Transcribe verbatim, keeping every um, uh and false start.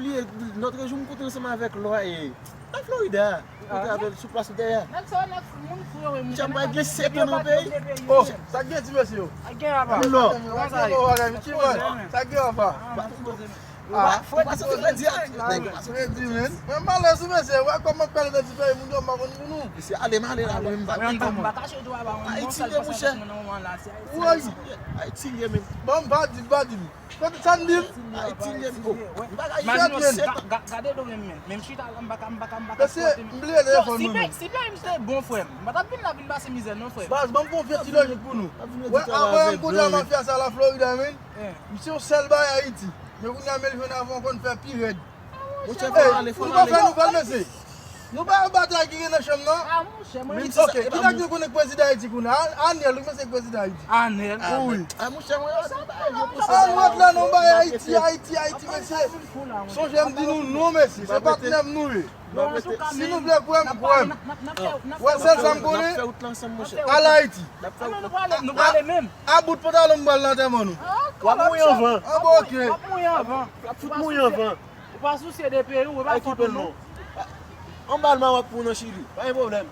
Bliye, lòt jou m kontre ansanm avèk lwa e nan Florida. M kontre avè l sou plas dèyè. Nèg sa yo, nèg moun fou yo, wi. Monchè, m pa gen sèt an nan peyi. Oh, sa k gen ti mesye yo? Sa k gen apa? Lò. Sa k gen apa? Sa k gen apa? Ou pa santi fredi a? Nèg ou pa santi fredi, men. Men malè sou mesye, wè kòman pale nan ti peyi moun yo, m pa konn pou nou. Mesye, ale m ale la, mwen m pa konn kòman. Ayiti ye, monchè. Woy. Ayiti ye, men. Bon, m pa di, m pa di. Kote sa n di m? Ayiti ye, men. M pa ka jwenn, men. Gade do men, men. Menm chita la, m pa ka, m pa ka, m pa ka. Mesye, m bliye telefòn mwen, men. Si peyi m te bon, frè m, m pa t ap vin la vin pase mizè, non, frè m. Baz, ban m fè yon ti lojik pou nou. Wè, avè m kontre a mafya sa la Florida, men. M se yon sèl bay Ayiti. Men kounye a men l jwenn avè w konn fè pi rèd. Monchè, fò n ale, fò n ale. Nou pa fè nouvèl, mesye. Nou pa yon batay ki gen nan chanm nan. Ah, monchè, mwen. Men ok, ki nèg yo konnen k prezidan Ayiti kounye a? Anèl, ou panse k prezidan Ayiti? Anèl. Wi. Ah, monchè, mwen, an wòt la non, bay Ayiti, Ayiti, Ayiti, mesye. Sonje m di nou non, mesye. Se patnè m nou ye. Si nou vle kwè m, kwè m. Wè, sèl sa m konnen, al Ayiti. Nou prale menm. A bout pantalon m pral nan antèman nou. W ap mouye anvan. An bon, ok. W ap mouye anvan. W ap fout mouye anvan. Ou pa sousye de peyi w, ou pa foto non. Anba l ma w ap pou nan Chili. Pa gen pwoblèm.